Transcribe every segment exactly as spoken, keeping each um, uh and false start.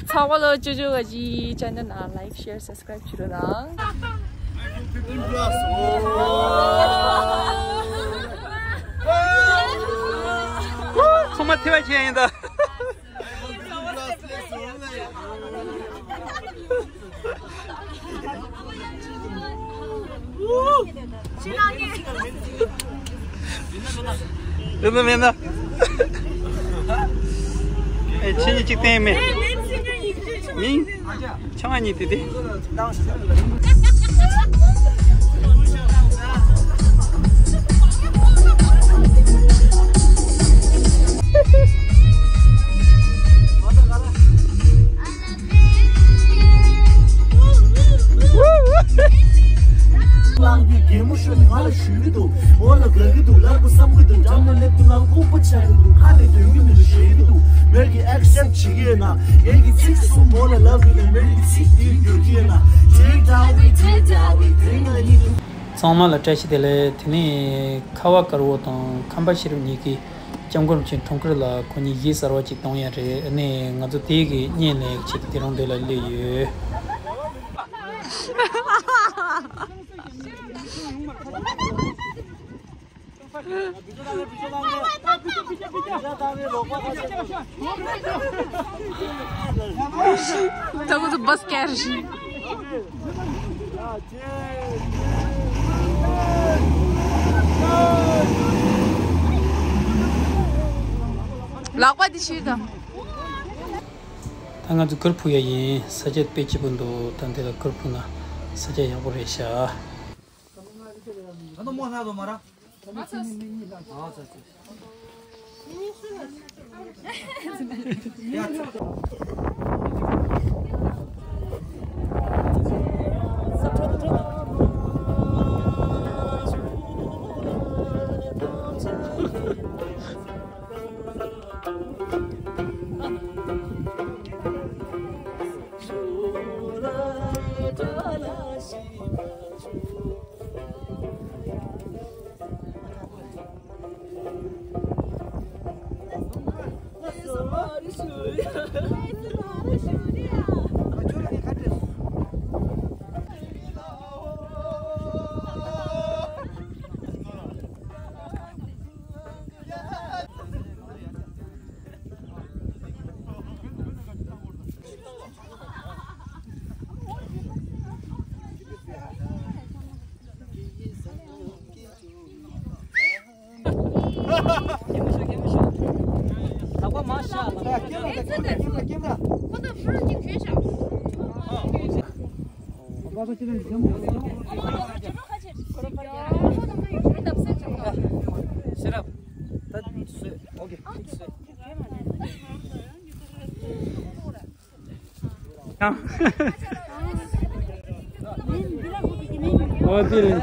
ཚང་མ་ལ་ཅོ་ཅོ་ག་ཅི་ཅན་ན་ལའིཀ་ཤེར་སབ་སི་ཀ་རའིབ་བྱེད་རོགས་གནང་། ཚང་མ་ཐེ་བ་ཆེ་ཡིན་ད། རེད་མེད་ན། ཨེ་ཁྱེད་གཉིས་གཅིག་བསྟན་མེད། མིན། ཆང་གཉིས་དེ་དེ། ལགས་ཀྱི་གད་མོ་ཤོར་ནས་ང་ལ་ཞུ་གི་འདུག་མོ་ལ་དགའ་གི་འདུག་ལབ་དགོས་བསམ་གི་འདུག་འགྲམ་ན་སླེབས་དུས་ང་ལྐུགས་པ་ཆགས་ཀྱི་འདུག་ཁ་ནས་འདོན་གི་མི་འདུག་ཞེད་ཀྱི་འདུག་མོས་ཀྱི་ཨེག་སེབ་བྱེད་ཀྱི་ཡོད་ན། ངེད་ཀྱི་ཚིག་གསུམ་མོ་ལ་ལབ་ཡོད་ན་མོས་ཀྱི་ཚིག་འདིར་འགྱུར་གྱི་ཡོད་ན། དེ་འདྲ་བའི་དེ་འདྲ་བའི་དེ་ང་གཉིས་འདུག་ཚང་མ་ལ་བཀྲ་ཤིས་བདེ་ལེགས། དེ་ནས་ཁ་བ་དཀར་པོ་དང་ཁམས་པ་ཤེས་རབ་གཉིས་ཀྱིས་སྐྱབས་མགོན་རིན་པོ་ཆེའི་འཁྲུངས་སྐར་ལ་ཁོ་གཉིས་གཞས་གསར་པ་ཅིག་གཏོང་ཡ་རེད། ཨ་ནི་ང་ཚོ་དེ་གི་བརྙན་ལེན་ཆེད་དུ་དེ་རང་འདོད་ལ་སླེབས་ཡོད། ད་ཁོ་ཚོ་བྷ་སི་ཀེར་བཞིན། ལག་པ་འདི་ཕྱིར་དང་། ད་ང་ཚོ་གུར་ཕུབ་ཡ་ཡིན། ས་ཆ་དཔེ་སྐྱིད་པོ་འདུག་ད་འདི་ལ་གུར་ཕུབ་ན་ས་ཆ་ཡག་པོ་རེད་ཤག་འོ་དེ་རེད།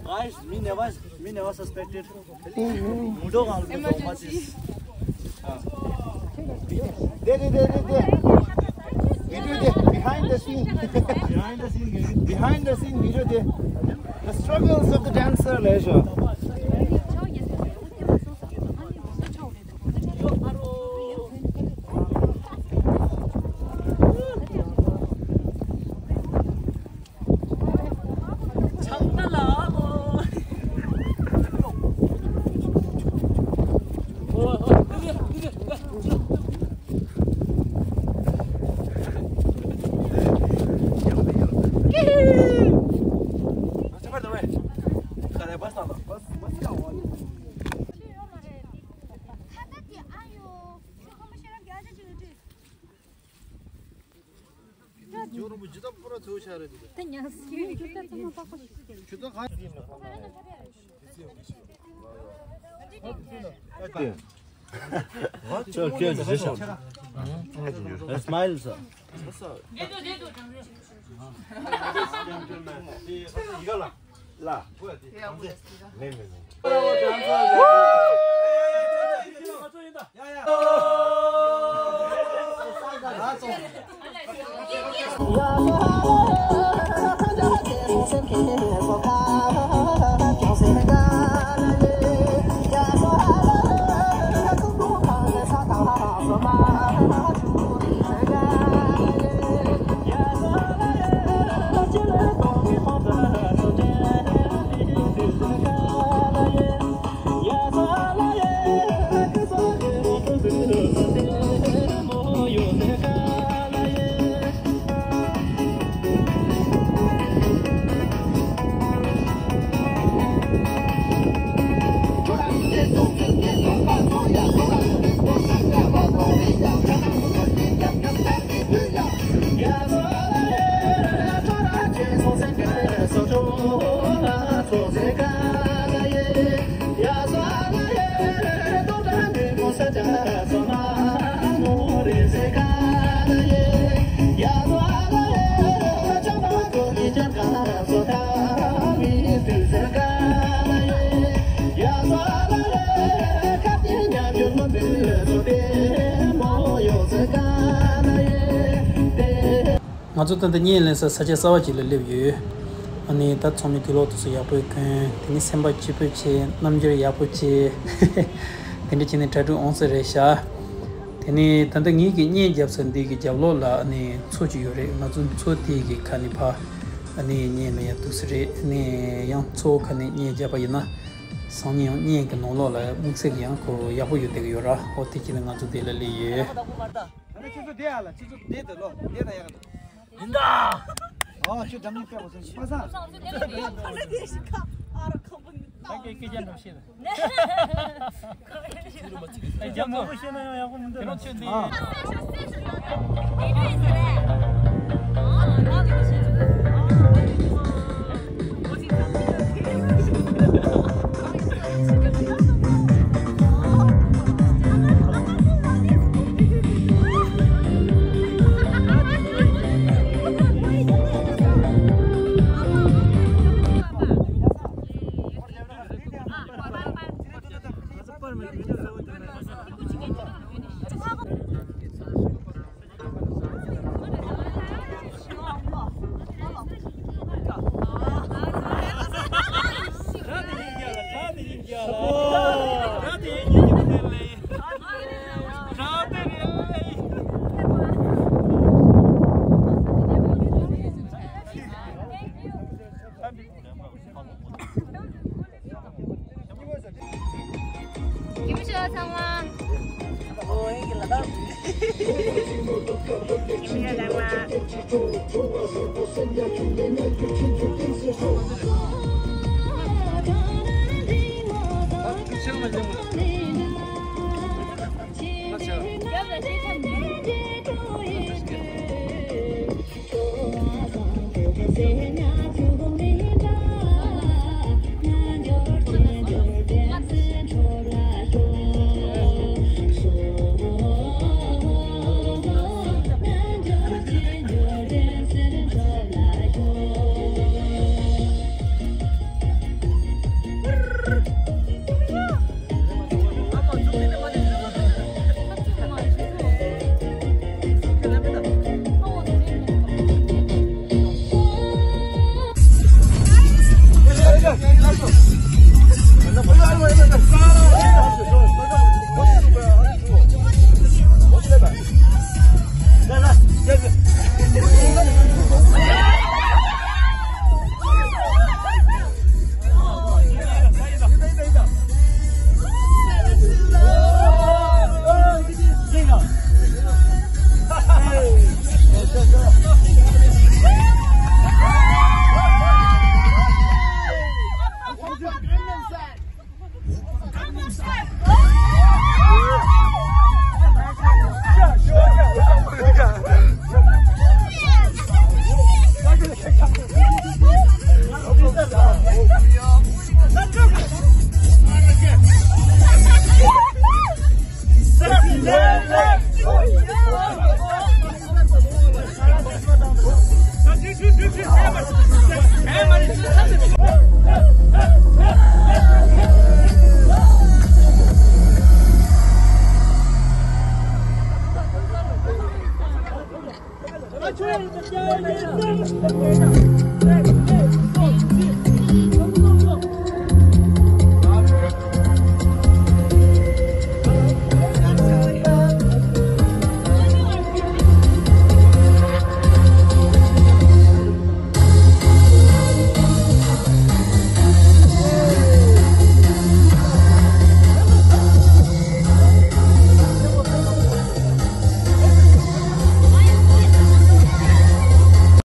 Guys, we never, we never suspected. Mudo Emergency. There, there, there, there, there. Video there. Behind the scene. Behind the scene, behind the scene, video there. The struggles of the dancer, leisure. Smile, sir. ལ། མེད་མེད་མེད། ང་ཚོ་ད་ལྟ་བརྙན་ལེན་ས་ས་ཆ་གསར་པ་ཅིག་ལ་སླེབས་ཡོད། ཨ་ནི་ད་ཚང་མས་དུས་ལོག་དུས་སུ་ཡག་པོ་གྱོན། དེ་ནས་སེམས་པ་སྐྱིད་པོ་བྱེད། རྣམ་འགྱུར་ཡག་པོ་བྱེད། དེ་འདྲ་བྱས་ནས་གྲ་སྒྲིག་འོང་ས་རེད་ཤག་དེ་ནས་ད་ལྟ་ངེད་ཀྱི་བརྙན་རྒྱབ་ས་འདི་གི་རྒྱབ་ལོགས་ལ་ཨ་ནི་མཚོ་ཅིག་ཡོད་རེད། ང་ཚོ་མཚོ་དེ་གི་ཁ་ནས་ཕར་ཨ་ནི་བརྙན་ལེན་ཡག་འདུག་ས་རེད། ཨ་ནི་ཡང་མཚོ་ཁ་ནས་བརྙན་རྒྱབ་པ་ཡིན་ན་སང་ཉིན་ཡང་བརྙན་གྱི་ནང་ལོགས་ལ་དམིགས་བསལ་གྱི་ཡང་ཁོ་ཡག་པོ་ཡོད་བསྡད་ཀྱི་ཡོད་ར། ཨོ་དེ་བྱས་ནས་ང་ཚོ་འདི་ལ་སླེབས་ཡོད། ཨ་ནི་ཁྱེད་ཚོ་བསྡད་ཡ་ལ། ཁྱེད་ཚོ་བསྡད་དེ་ལོ་བསྡད་ད་ཡག་གི་འདུག་ཡིན་ད། ཨ་ཁྱོད་འགྲམ་གླིང་པས་གོ་སོང་པ་སངས། ད་སྐད་སྐད་ཆ་འདྲ་བཤད་ད། ཨ་ཅག་མང་པོ་བཤད་ན་ཡང་ཡག་པོ་མི་འདུག་དེ་རིང་ཁྱོད་འདི། ཨ།